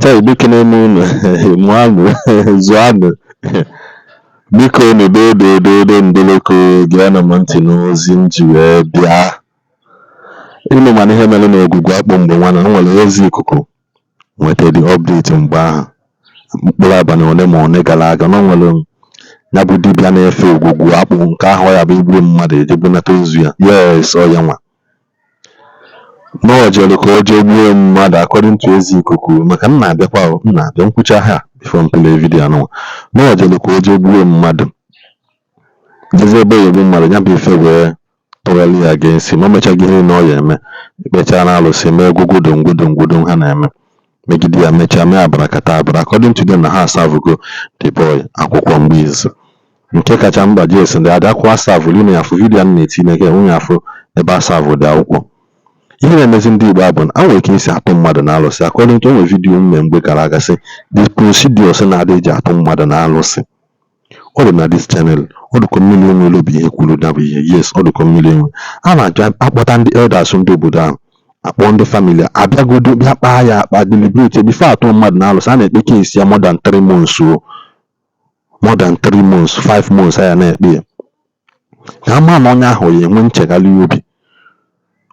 Chai, Igbo ekene m unu. Mụanụ, zụanụ, biko unu doodododo ndoloko, geenụ m ntị n'ozi m ji wee bịa. Unu mana ihe mere na Ogwugwu Akpụ mgbe nwa na o nwere ozi ikuku nweta the update mgbe ahụ mkpụrụ abalị ole ma ole gara aga na o nwere ya bụ dibịa na-efe Ogwugwu Akpụ nke ahụ ya bụ igbu mmadụ eje bunata ozu ya. Yes, ọ ya nwa na o jere ka o jee gbuo mmadụ according to ezi ikuku, maka m na-abịakwa o, m na-abịa nkwucha ha before m play video anụnwa. Na o jere ka o jee gbuo mmadụ, jezie ebe ya egbu mmadụ, ya bụ ife wee tụgharị ya against him. O mechaghị ihe niile ọ ya eme, ekpechaa na alụsị, mee gwugwudo ngwudo ngwudo ha na-eme megide ya, mechaa mee abarakata abara. According to them, na ha aservego the boy akwụkwọ mgbe izu nke kacha mkpa. Jes ndị ada akwụkwọ aservụrụ unu ya afụ video m na-etinye gị nwunye afụ ebe aservụ dị akwụkwọ. Ihe na-emezi ndị Igbo abụ na a nwere ka esi atụ mmadụ na alụsị. According to onwe video m mee mgbe gara aga, sị the procedures na-adị eji atụ mmadụ na alụsị, ọ dị na this channel. Ọ dịkọ mmiri enwere bụ ihe kwuru na bụ ihe. Yes, ọ dịkọ mmiri enwe. A na-aja akpọta ndị elders, ndị obodo ahụ, akpọ ndị family abịagodo bịa kpaa ya akpa, deliberate before atụ mmadụ na alụsị. A na-ekpe case ya more than 3 months o, more than 3 months, 5 months a ya na-ekpe ya ka a maa na onye ahụ ya enwe nchegharị obi.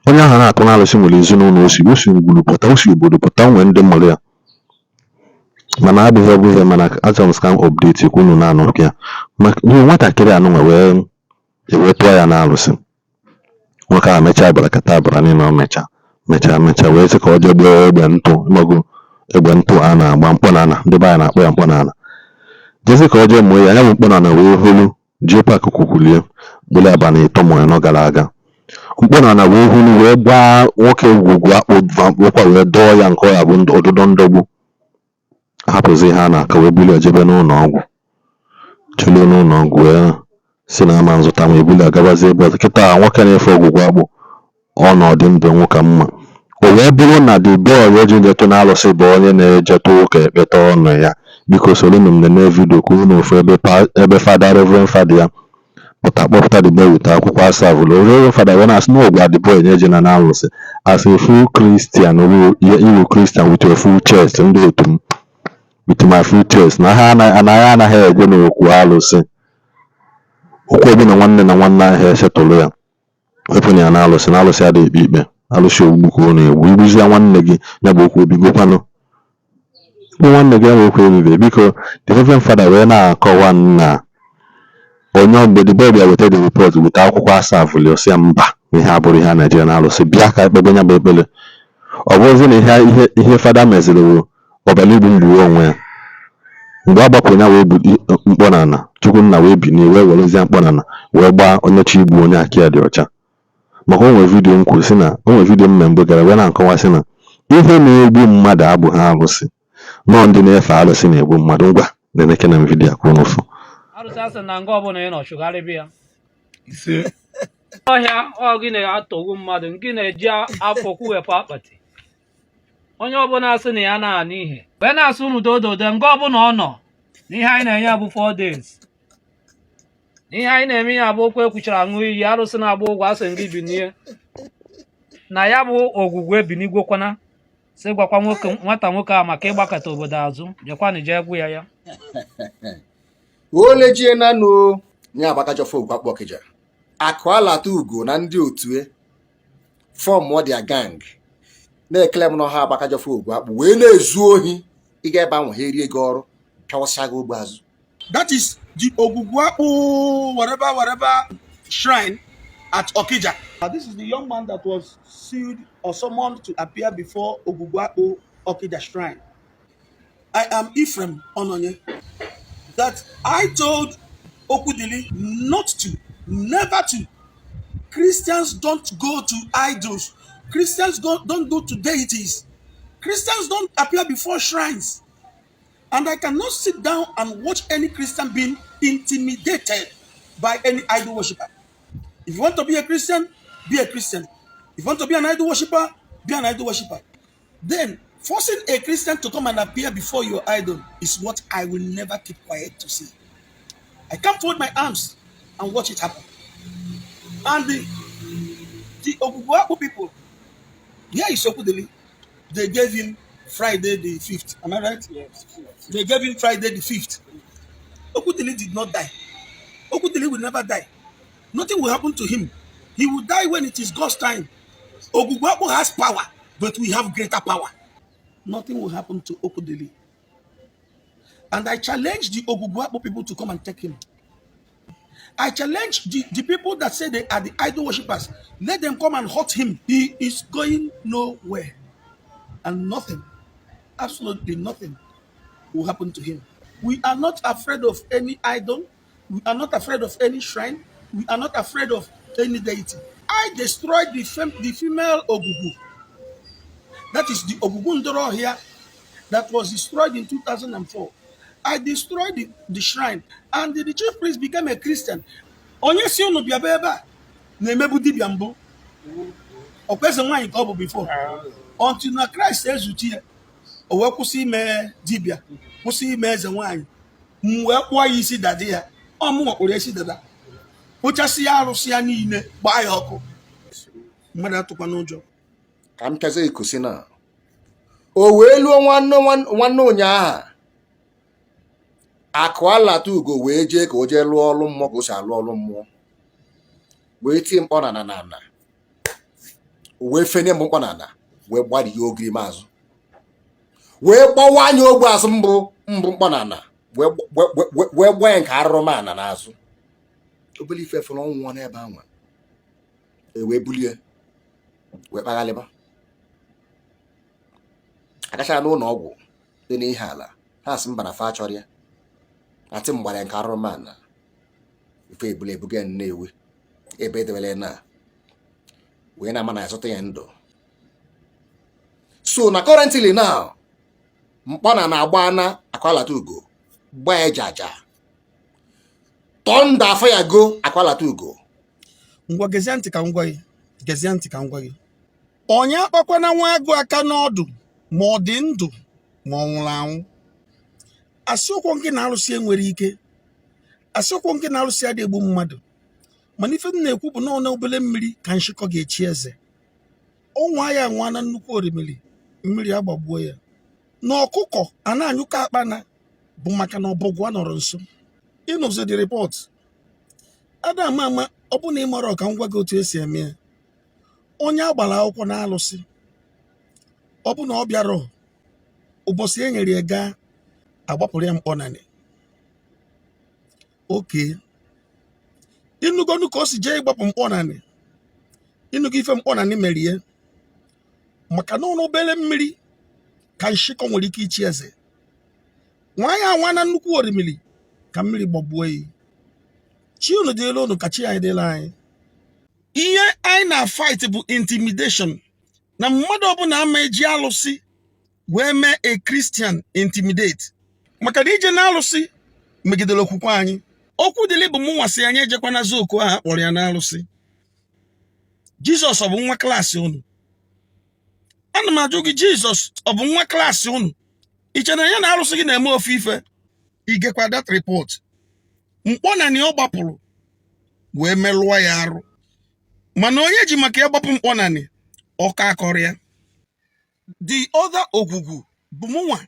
Onye ahụ na-atụ n'alụsị nwere ezinụlọ, osi ngwuru pụta, osi obodo pụta, nwee ndị mụrụ ya. Mana abụghị ọ bụghị, mana achọrọ m ka m update ka unu na-anụ ya maka n'ihi nwatakịrị anụnwa wee ewee tụọ ya n'alụsị. Nwoke ahụ mechaa abarakata abara niile o mechaa mechaa mechaa wee sị ka ọ jee gbaa egbe ntụ, ịmago egbe ntụ a na-agba mkpọnala, ndị be anyị na-akpọ ya mkpọnala. Jezi ka ọ jee mụọ ya, ya bụ mkpọnala wee holu jee park kwukwulie mkpụrụ abalị 3 ma 4 gara aga. Mkpọnala wee holu wee gbaa nwoke Ogwugwu Akpụ ụkwa wee dọọ ya nke ọ ya bụ ọdụdọ ndọgbu, hapụzi ihe a na-akọ, wee buru ya jebe n'ụlọ ọgwụ. Jeruo n'ụlọ ọgwụ wee si na ama nzụta ma ebulu ya gabazie ebe ọzọ. Kịta nwoke na-efe Ogwugwu Akpụ ọ nọ dị ndụ nwoke mma. O wee bụrụ na the boy o ji jetụ n'alụsị bụ onye na-ejetụ ụka ekpete ọnụ ya. Biko soronụ m nene video ka unu ofu ebe ebe fada, reverend fada ya pụta kpọpụta the boy with akwụkwọ aservụrụ. Reverend fada wee na-asị na ọ gwa the boy na ejena n'alụsị as a full Christian, iwu Christian with a full chest. Ndị otu m, with my full chest, na ha anaghị anaghị eje n'okwu alụsị, okwu ọbụla nwanne na nwanne ahụ esetụlụ ya wepụ ya n'alụsị, na alụsị adịghị ekpe ikpe. Alụsị ogbugbu ka ọ na-egbu. Igbuzie nwanne gị, ya bụ okwu obigokwanụ igbu nwanne gị, ya bụ okwu ebibe. Biko, the reverend father wee na-akọwa na onye mgbe the boy bịa weta the report, weta akwụkwọ aservụlụ, ọsị ya mba, ihe abụrụ ihe a na-eje n'alụsị, bịa ka ekpebe ya bụ ekpere. Ọ bụrụzi na ihe ihe ihe fada meziri bụ ọbara igbu mgbuwe onwe ya mgbe a gbapụrụ ya wee bu mkpọ n'ala. Chukwunna wee binie wee werezie mkpọ n'ala wee gbaa onye chi igbu onye aka ya dị ọcha. Maka o nwere video m kwuru sị na o nwere video m mee mgbe gara wee na-akọwa sị na ihe na-egbu mmadụ abụghị alụsị, nọọ ndị na-efe alụsị na-egbu mmadụ. Ngwa, na-enekene m video ka unu fụ. Arụsị asị na nga ọbụla ị nọ chụgharịbịa ya. Ise. Ọhịa ọ gị na-atọgbu mmadụ, gị na-eji afọ kwuwepụ akpati onye ọbụla asị na ya na-anụ ihe wee na-asị unu dododo nga ọbụla ọ nọ. Na ihe anyị na-enye bụ 4 days. Na ihe anyị na-eme ya bụ okwu ekwuchara aṅụ iyi. Arụsị na-agba ụgwọ asị gị binie na ya bụ Ogwugwu ebinigwokwana, sị gwakwa nwoke, nwata nwoke a maka ịgbakọta obodo azụ, jekwanụ jee gwu ya ya. Olejienanụ nye agbakajọfọ Ogwugwu Akpụ Ọkịja akụ alata ugo na ndị otu e form their gang na-ekele m na ọha agbakajọfọ Ogwugwu Akpụ wee na-ezu ohi. Ịga ebe ahụ, ha erie gị ọrụ, pịawasịa gị ogbe azụ. That is the Ogwugwu whatever, whatever shrine at Okija. This is the young man that was sued or summoned to appear before Ogwugwu Okija shrine. I am Ephraim Ononye. That I told Okudili not to, never to. Christians don't go to idols. Christians don't go to deities. Christians don't appear before shrines. And I cannot sit down and watch any Christian being intimidated by any idol worshiper. If you want to be a Christian, be a Christian. If you want to be an idol worshiper, be an idol worshiper. Then, forcing a Christian to come and appear before your idol is what I will never keep quiet to see. I can't fold my arms and watch it happen. And the Ogwugwu people, here is Okudili, they gave him Friday the 5th. Am I right? Yes. They gave him Friday the 5th. Okwudili did not die. Okwudili will never die. Nothing will happen to him. He will die when it is God's time. Ogugwapo has power, but we have greater power. Nothing will happen to Okwudili. And I challenge the Ogugwapo people to come and take him. I challenge the people that say they are the idol worshippers. Let them come and hurt him. He is going nowhere. And nothing, absolutely nothing, will happen to him. We are not afraid of any idol. We are not afraid of any shrine. We are not afraid of any deity. I destroyed the female Ogugu. That is the Ogugu Ndoro here that was destroyed in 2004. I destroyed the shrine and the chief priest became a Christian. Onye si unu bịaba ebe a na-emebu dibịa mbụ, ọkwa eze nwaanyị ka ọ bụ before, until na Christ ezute ya, o wee kwụsị ime dibịa, kwụsị ime eze nwaanyị. M wee kpụọ ya isi dada ya. Ọ mụ nwakpụrụ ya isi dada, kpochasị ya, arụsị ya niile, gbaa ya ọkụ. Mmadụ atụkwa n'ụjọ. Ka m pịazie ikusi na o wee luo nwanne nwanne ụnyaahụ, akụ alata ugo wee jee ka o jee lụọ ọlụ mmụọ, ka o si alụ ọlụ mmụọ, wee tie mkpọ na na na na o wee fenye mbụ mkpọ na na wee gbarie ogiri mazụ, wee gbawa anya ogbe azụ mbụ mbụ mkpọ na na wee gbaa ya nke arụrụmana n'azụ. Obere ife fụrụ ọnwụnwa n'ebe ahụ, e wee bulie wee kpaghalịba, agacha n'ụlọ ọgwụ dị n'ihe ala, ha sị mba, na fa chọrọ ya atị m gbara ya nke arụrụmana. Ife ebule ebuga ya Nnewi, ebe edebere na wee na-ama na azụta ya ndụ. So na currently now, mkpọna na-agba na akwalata ugo, gbaa ya jaja, thunder fire go akwalata ugo. Ngwa, gezie ntị ka m gwa gị, gezie ntị ka m gwa gị. Onye akpakwana nwa agụ aka n'ọdụ, ma ọ dị ndụ ma ọ nwụrụ anwụ. Asị ụkwụ nke na arụsị enwere ike, asị ụkwụ nke na arụsị adị egbu mmadụ, mana ife m na-ekwu bụ na ọ na obele mmiri ka nshịkọ ga-echi eze. Ọnwa ya nwa na nnukwu orimiri, mmiri agbagbuo ya. Na ọkụkọ a na-anyụkọ akpana bụ maka na ọbọgwụ a nọrọ nso. Ịnụzi the report ada ama ama. Ọ bụ na ị mara, ka m gwa gị otu esi eme ya. Onye agbara akwụkwọ na alụsị, ọ bụ na ọ bịara ụbọchị e nyere ya, gaa agbapụrụ ya mkpọnanị oke. Ịnụgonu ka o si jee ịgbapụ mkpọnanị? Ịnụgo ife mkpọnanị mere ya? Maka na ọnụ obere mmiri ka nshịkọ nwere ike ichi eze. Nwa ya anwa na nnukwu orimiri ka mmiri gbagbuo ya. Chi unu dịrị unu ka chi anyị dịrị anyị. Ihe anyị na-fight bụ intimidation, na mmadụ ọbụla ama eji alụsị wee mee a Christian intimidate, maka na ije na alụsị megidere okwukwe anyị. Okwu dịrị bụ mụnwa sị anyị ejekwana zoku ahụ akpọrọ ya n'alụsị. Jizọs ọ bụ nwa klaasị unu? Ana m ajụ gị, Jizọs ọ bụ nwa klaasị unu? Ị chere na ya na arụsị gị na-eme ofu ife? Igekwa that report, mkpọ na ọ gbapụrụ wee merụọ ya arụ, mana onye ji maka ya gbapụ mkpọ nani, ọka akọrọ ya. The other ogwugwu bụ mụnwa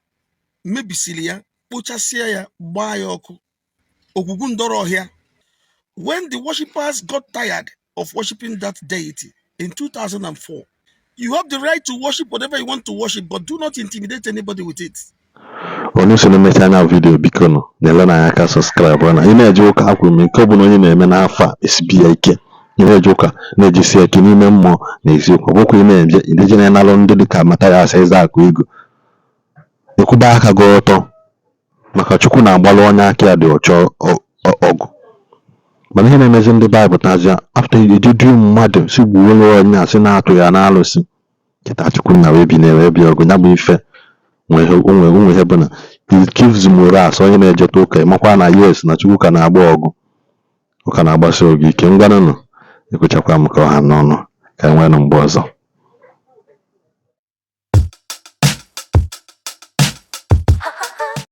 mebisiri ya, kpochasịa ya, gbaa ya ọkụ. Ogwugwu ndọrọ ọhịa, when the worshippers got tired of worshiping that deity in 2004. You have the right to worship whatever you want to worship, but do not intimidate anybody with it. Onye so na-emecha anya video, biko nụ nyere na anyị aka subscribe. Na ị na-eje ụka, akwuru m nke ọ bụla onye na-eme n'afọ a, esibi ya ike. Ị na-eje ụka, na-ejisi ike n'ime mmụọ na eziokwu. Ọ bụkwa ị na-eje ideje na-analụ ndị dịka Mathias Ezeaku ego, ekwuba aka gị ọtọ, maka Chukwu na-agbalụ onye aka ya dị ọcha ọgụ. Mana ihe na-emezi ndị Baịbụl tazia after ejuju mmadụ si gbuo onye a sị na-atụ ya n'alụsị kịta, Chukwu na wee bi na wee bịa ọgụ ya bụ ife onwe ihe bụ na it gives morals. Onye na-ejeta ụka makwa na yes, na Chukwu ka na-agba ọgụ, ụka na-agbasi ọgụ ike. Ngwanụnụ, ekwechakwa m ka ọha n'ọnụ, ka e nwee nụ mgbe ọzọ.